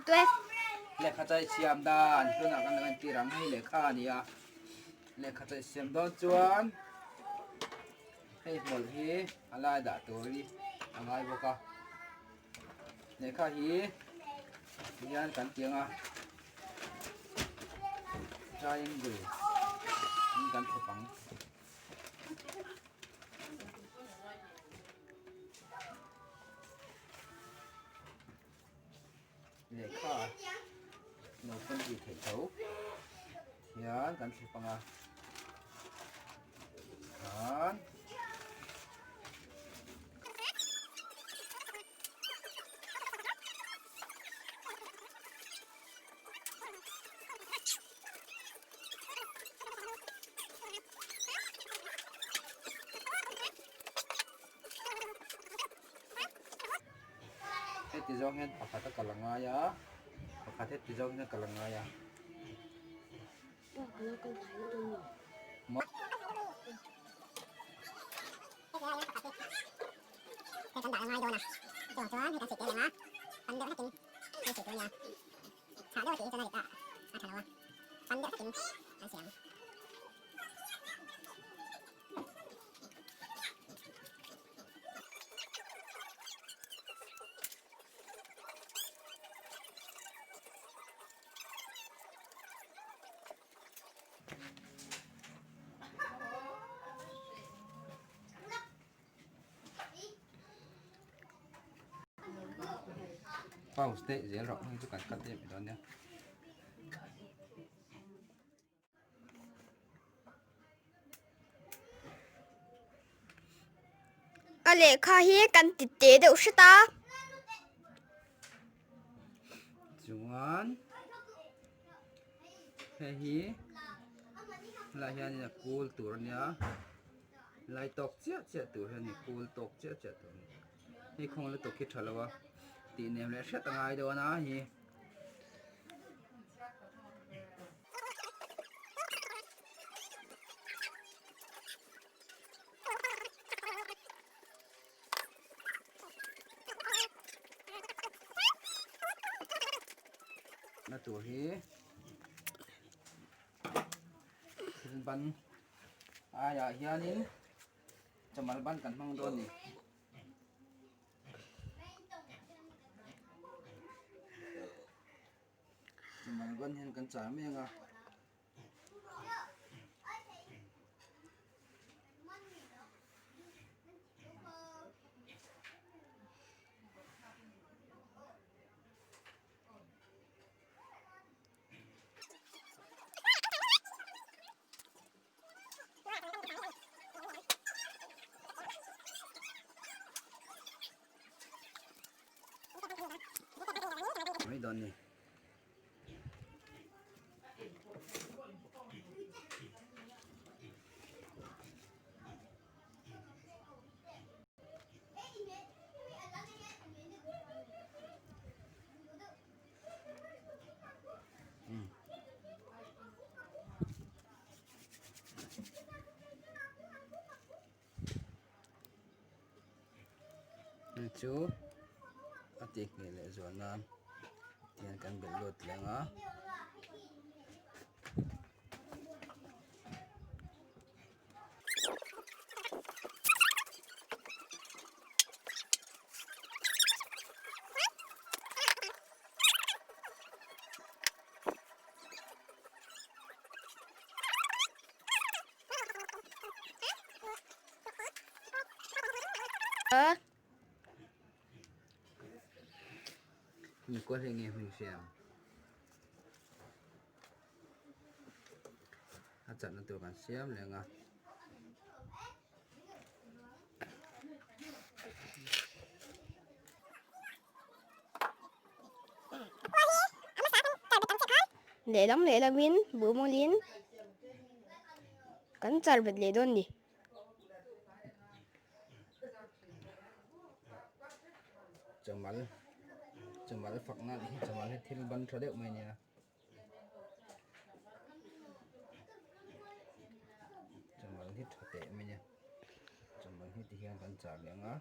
tue. Lehkha chai siam dan tunah kan lo entir ang hei lehkha a ni a lehkha chai siam dawn chuan hei hmawlh hi a lai dah tur hi a ngai bawk a lehkha hi tihian kan ti ang a triangle in kan thlep ang. Lehkha lo pawn tih theih tho hian kan thlep ang a khan Heti zawng hian pakhat a kal a ngai a, pakhat heti zawng hian a kal a ngai a. Pause te zel rawh hei chu kan cut em dawn nia. A lehkha hi kan ti te deuh hret a. Chuan hei hi helai hianin a kul tur a nia lai tawk chiah chiah tur hi a ni kul tawk chiah chiah tur a ni hei khawng lutuk hi tha lo a tih nem leh hret a ngai dawn a hi. Na tur hi thil ban aiah hianin chamal ban kan hmang dawn a ni. Chamal ban hian kan char mek a. Mai dawn ni. Chu a tih ngheh leh zual nan tihian kan belh lut leh ang a. Ni kual hi nge hming hriam a chatna tur kan siam leng a. Lehlam lehlamin buhmawlin kan char bet leh dawn ni. Chamal chamal fakna hi chamal hi thil ban tha deuh mai nia. Chamal hi tha teh mai nia. Chamal hi tihian kan char leh ang a.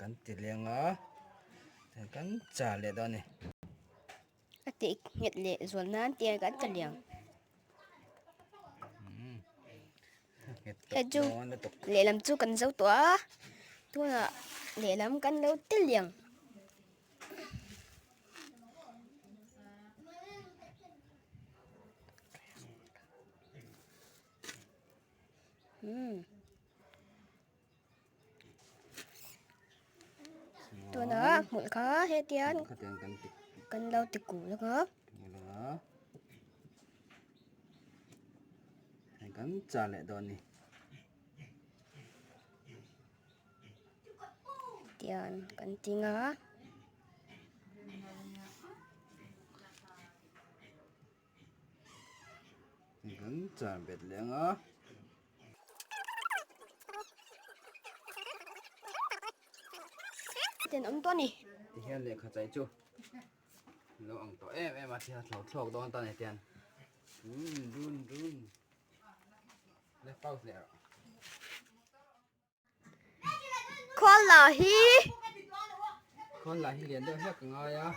kan ti leng a tihian kan char leh dawn a ni. A tih nghet leh zual nan tihian kan ta liang. Hei chu lehlam chu kan zo tawh a tunah lehlam kan lo ti liang. Tunah hmulh kha hetiang kan lo ti kul ang a. Kan char leh dawn ni. Tiang kan ting a. Kan char bet leh ang a. Ten awm tawh a ni. Tihian lehkha chai chu lo ang tawh em em a tihian a thlo thlawk dawn ta ni tihian run run run le pause leh rawh. Khawl lah hi Khawl lah hi lian deuh hlek ka ngai a.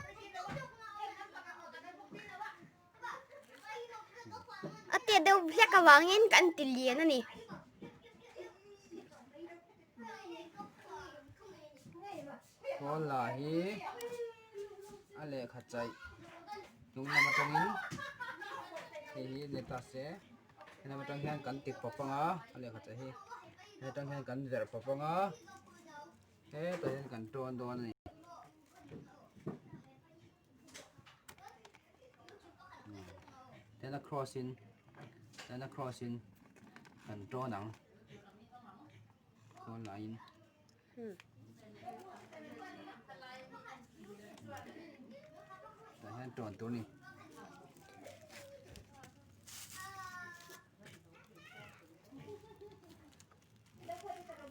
A tiat deuh hlek avangin kan ti lian a ni. Khawl lah hi a lehkha chaih hnung lam atangin hei hi ni ta se helam atang hian kan ti pawp ang a a lehkha chaih hi he tang hian kan verh pawp ang a hetah hian kan tawn dawn a ni. Then a cross in then a cross in kan tawn ang khawl lah in tah hian tawn tur a ni.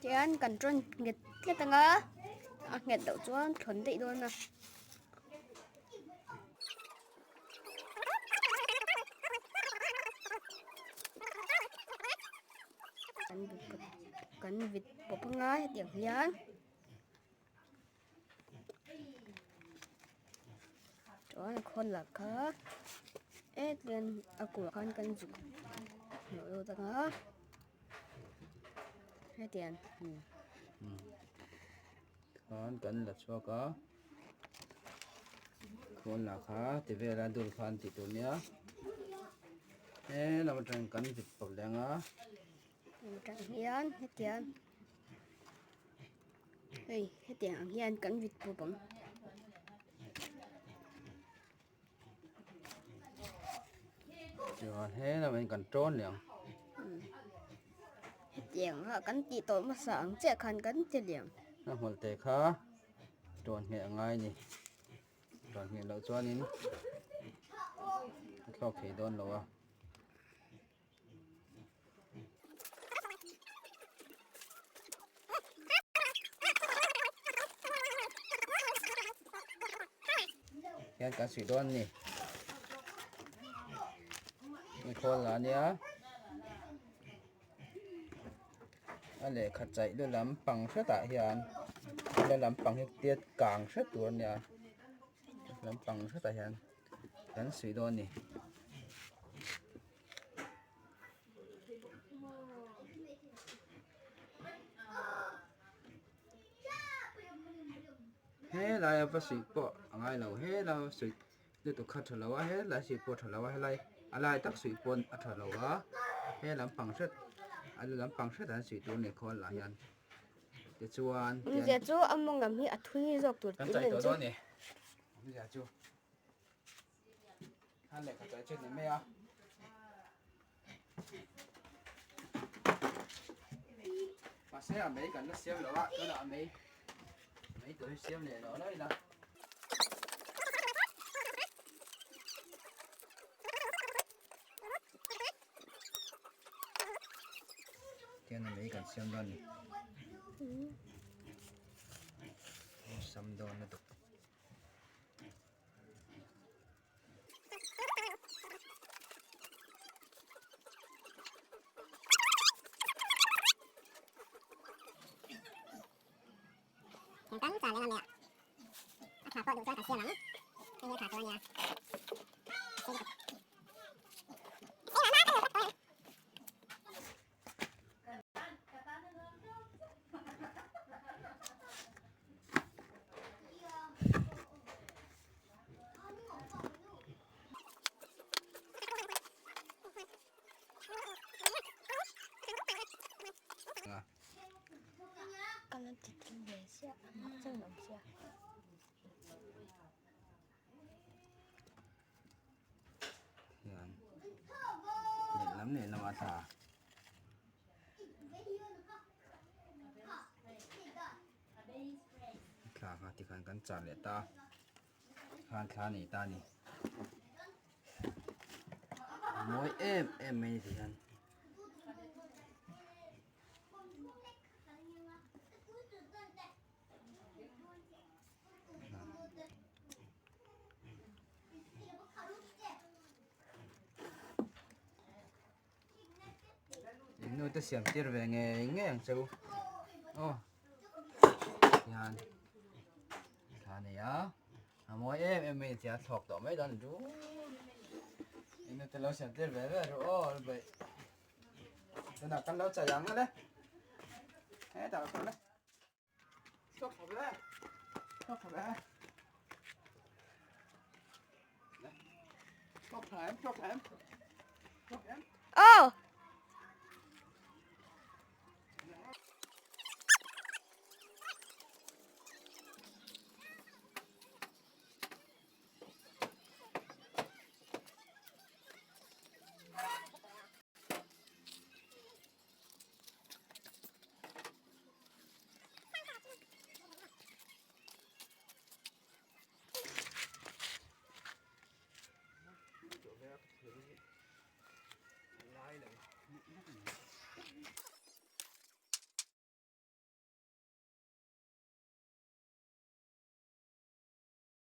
Tihian kan tawn nghet tlat ang a a nghet loh chuan thlawn daih dawn a. Kan vit pawp ang a hetiang hian chuan a khawl lah kha hetiang a kulh khan kan zuk hnawh lut ang a hetiang khan kan la chhuak a khawl lah kha ti vel a dul khan tih tur nia he lam atang kan vit pawp leh ang a. Atang hian hetiang hei hetiang ang hian kan vit pawp ang. Chuan he lamah hian kan tawn leh ang. Hetiang a kan tih tawh hmasa ang chiah khan kan ti leh ang. A hmawlh te kha tawn ngheh a ngai a ni. Tawn ngheh loh chuanin a thlawk thei dawn lo a. Hian kan suih dawn a ni inkhawl lah ania a lehkha chaih lu lampang hretah hian lu lampang hi tiat kang hret tur ania lampang hretah hian kan suih dawn a ni. Helai a va suih pawh a ngai lo helai a suih lutuk kha a tha lo a helai suih pawh a tha lo a helai a lai tak suih pawn a tha lo a he lampang hret a lu lampang hret an suih tur a ni khawl lah hian tichuan Awmzia chu a mawngam hi a thui zawk tur kan chai tawh dawn a ni awmzia chu. A lehkha chaih chu ni mai a. Mahse a mei kan la siam lo a, tunah a mei mei tur hi siam leh lo lo ila. Tian a mei kan siam dawn ni. Sam dawn lutuk. Hian lehlam lehlam a tla. Thla kha tikhan kan char leh ta khan thla nei ta a ni. Mawi em em mai ni tihian. In nu te siam tir ve ngei ngei ang che u aw hian thla nei a a mawi em em mai tia thlawk tawh mai dawn chu in nu te lo siam tir ve ve ru aw beih tunah kan lo chai ang ale hetah ka le. Oh!